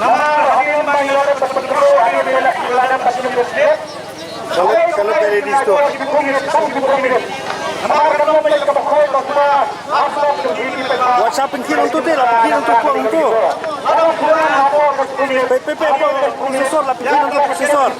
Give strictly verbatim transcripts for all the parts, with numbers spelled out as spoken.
Namar hadien ba ngi la dep pynkhruh hadien ba ngi la dep pynkhruh. Ka leit, ka leit ka leit disto. Wat sa pynkhih nangtu te, la pynkhih nangtu, pynkhih nangtu. Peit, peit, peit, peit, processor, la pynkhih nangtu processor.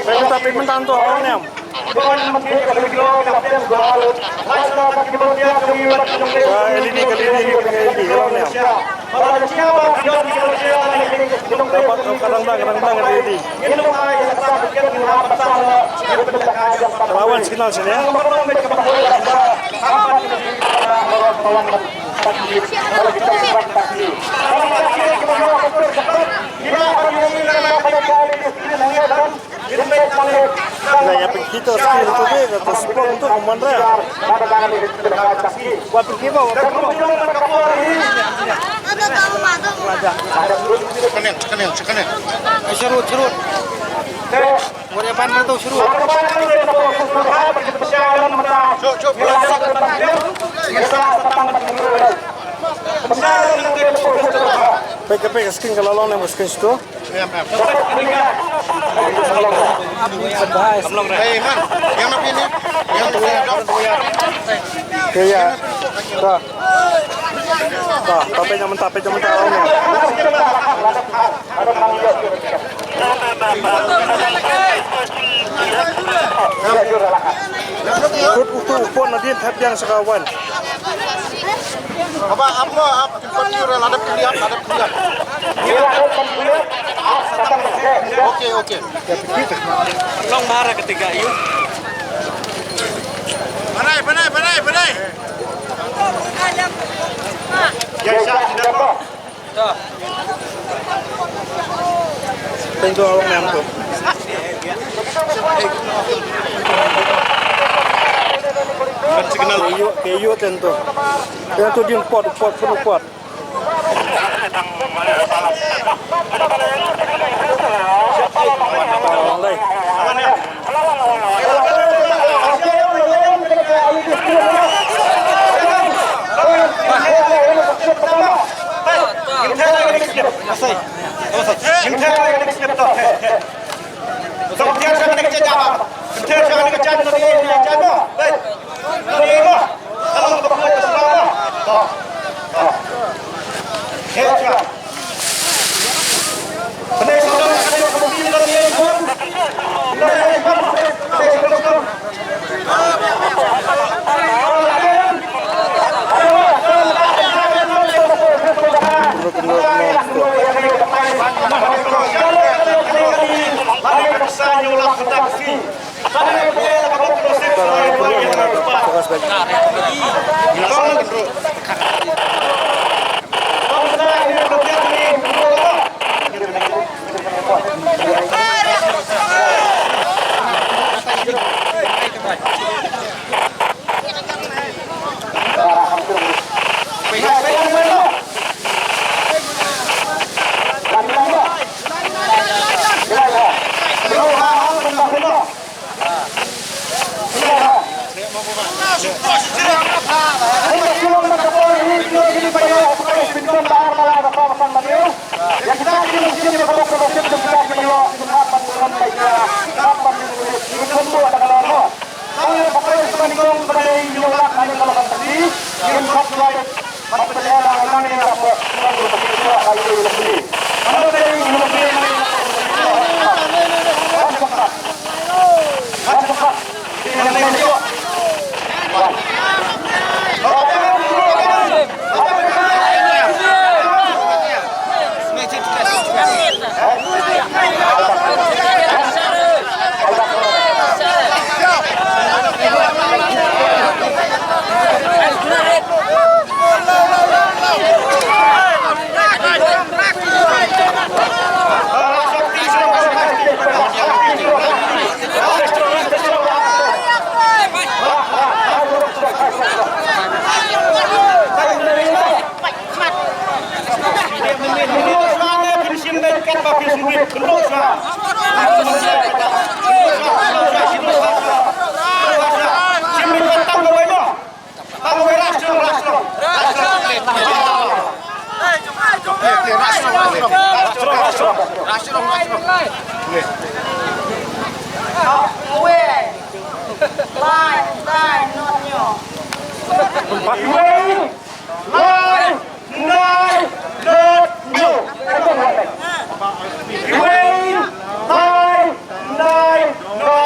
Peit mynta, peit mynta to, ong nem. Ka L E D, ka L E D, ka L E D, ong nem. Ka, ka dang, dang, ka dang, dang, L E D. Ka la wan signal sini, eh. Nga ïa pynkhih to screen to be, to spot to kumne re. Wa pynkhih ba, wa pynkhih. Kanen, kanen, kanen. Sharut, sharut. Wa ïa pan to sharut. Peit ka, peit ka screen ka la long ne, ka screen to. Ka ïa. Ta. Ta, ta peit na mynta, peit na mynta. Kut utu u pon nadien thep biang sa ka wan. Aba, ap mo, ap, ki pati ura, la dep kli ap, la dep kli ap. Oke, oke. Long bara ketiga, yuk. Parai, parai, parai, parai. Ya, ya, ya. Tento awak nam tu. Signal. Kayu, kayu tento. Tento din pot, pot, pot, pot. Alai.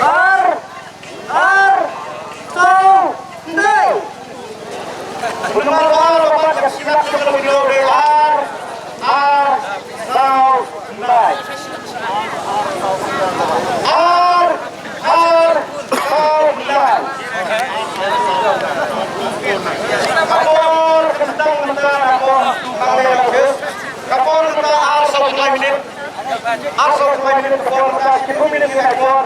Ar, ar, saw, khyndai. Bynta ar, ar, saw, khyndai. Ar, ar, saw, khyndai. Ka por khamtam mynta ka por hangne la ka por mynta ar saw khyndai minit. Ar saw khyndai minit ka por mynta, shiphew minit ka por.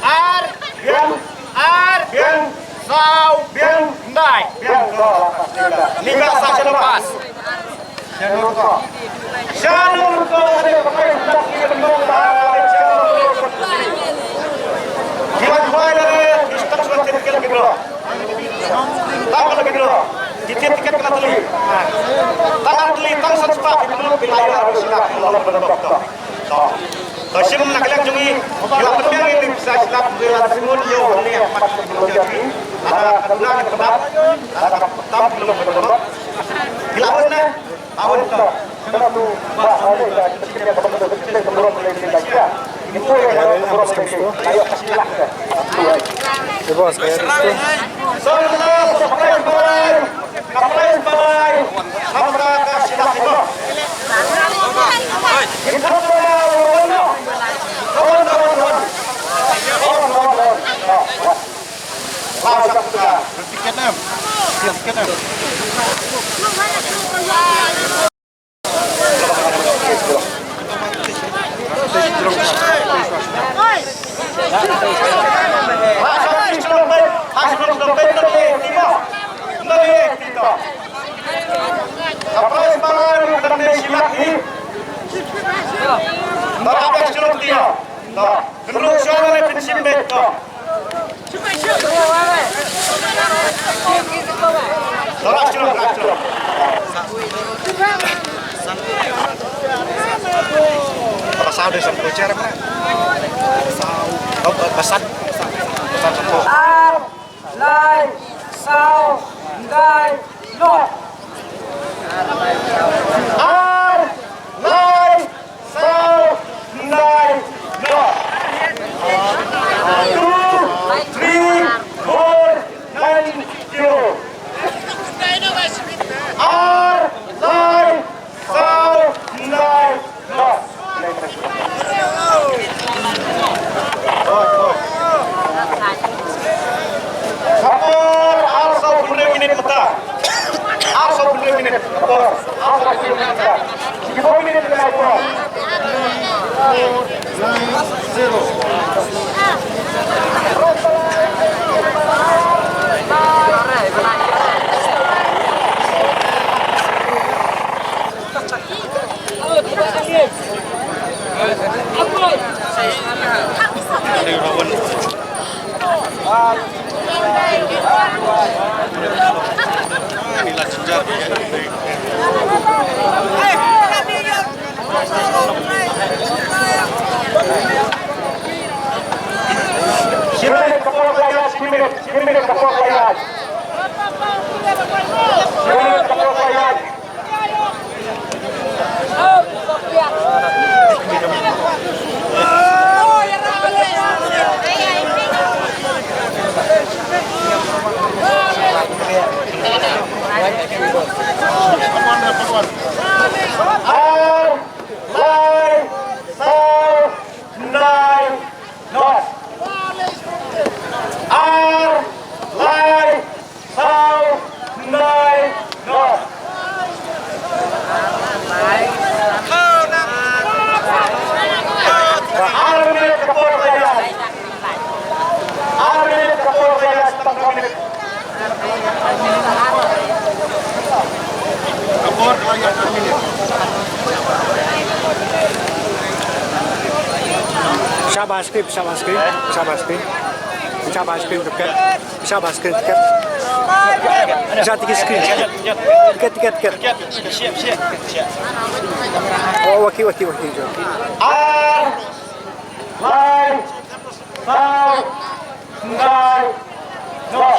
Ar, ar, saw, khyndai. Ni ka sa sha pas. Sha nong ko. Sha nong ko. Ki wan hoi la re, ki stop suan tiket ki dro. Tang ko ki dro. Ki tiket ki la tuli. Tang tuli, tang san spah ki dro, ki la ïa sila ki la. To. To shim na ka liang jong ngi, ki la pynbiang ïa ki pisa shi lak, ki la simun ïa u ne pat ki dro jong ngi. Ana ka duna ki kebab, ana ka tam ki dro. Ki la wan ne. Tiket em. Tiket em. Ar, lai, saw, khyndai, noh. Ar, lai, saw, khyndai, noh. Two, three, four, nine, zero. Ar, lai, saw, khyndai, noh. Ka por ar saw phew minit mynta. Ar saw phew minit. Ka por ar saw phew minit mynta. Phew minit mynta ka por. Shi minit ka por ka ïaid, shi minit, shi minit ka por ka ïaid. Shi minit ka por ka ïaid. Ar, lai, saw, khyndai, North. Ar, lai, saw, khyndai, North. Ar minit ka por ka ïaid. Ar minit ka por ka ïaid, tang ar minit. Pisa ba screen, pisa ba screen, pisa ba screen. Pisa ba screen tiket. Pisa ba screen tiket. Pisa tiga screen. Tiket, tiket, tiket. Oh, waki, waki, waki. Ar, lai, saw, khyndai, noh.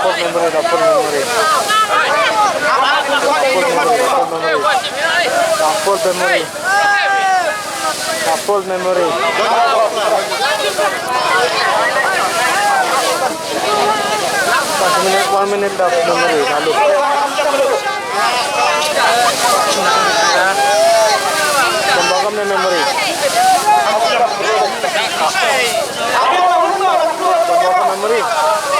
Full memory, the full memory. Full memory, the full memory. The full memory. One minute, one minute of memory, lalu. Pembangun memory. Pembangun memory.